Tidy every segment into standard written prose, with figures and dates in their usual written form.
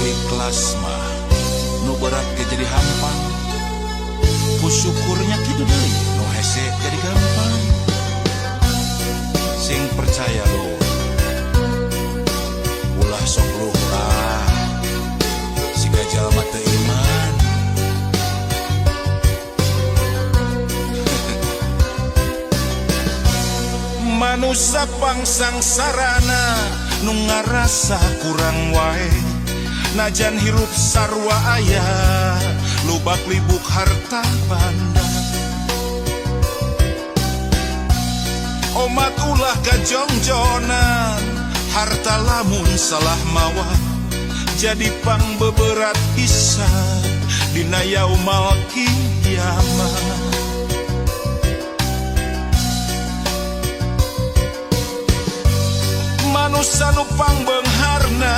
Ikhlas mah nu berat ge jadi hampang. Ku syukurnya kitu deui, nu hese jadi gampang. Sing percaya, lur, ulah sok luhlah siga jalma teu iman. Manusa pangsangsarana nu ngarasa kurang wae, najan hirup sarua aya lubak libuk harta banda. Omat ulah kajongjonan harta, lamun salah mawa jadi pang beberat hisab dina yaumal kiamat. Manusa nu pangbeungharna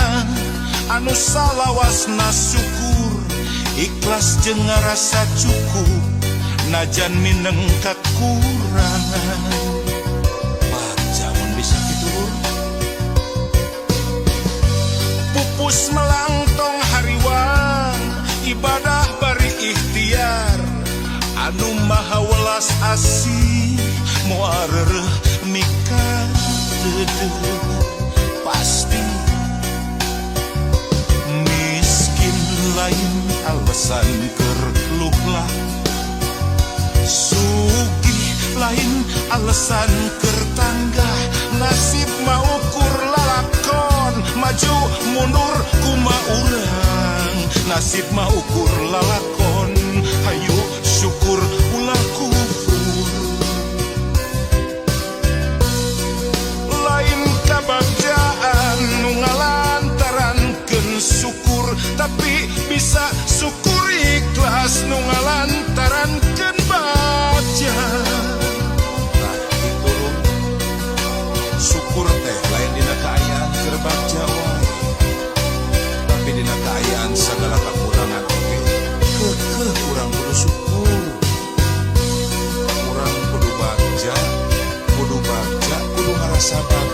anu salawasna syukur, ikhlas jeung ngarasa cukup najan mineng kakurangan. Bagja mun bisa kitu, lur. Pupus melangtong hariwang, ibadah bari ikhtiar, anu maha welas asih moal reureuh mikadeudeuh. Pasti miskin lain alasan keur luhlah, sugih lain alasan keur tanggah. Nasib mah ukur lalakon, maju mundur kuma urang. Nasib mah ukur lalakon, hayu syukur ulah kufur. Lain kabagjaan nu ngalantarankeun syukur, tapi bisa syukur ikhlas nu ngalantarankeun bagja. Nah, kitu, lur. Syukur teh lain dina kaayaan keur bagja wae, tapi dina kaayaan sagala kakurangan oge keukeuh urang kudu syukur, urang kudu bagja, kudu bagja, kudu ngarasa bagja.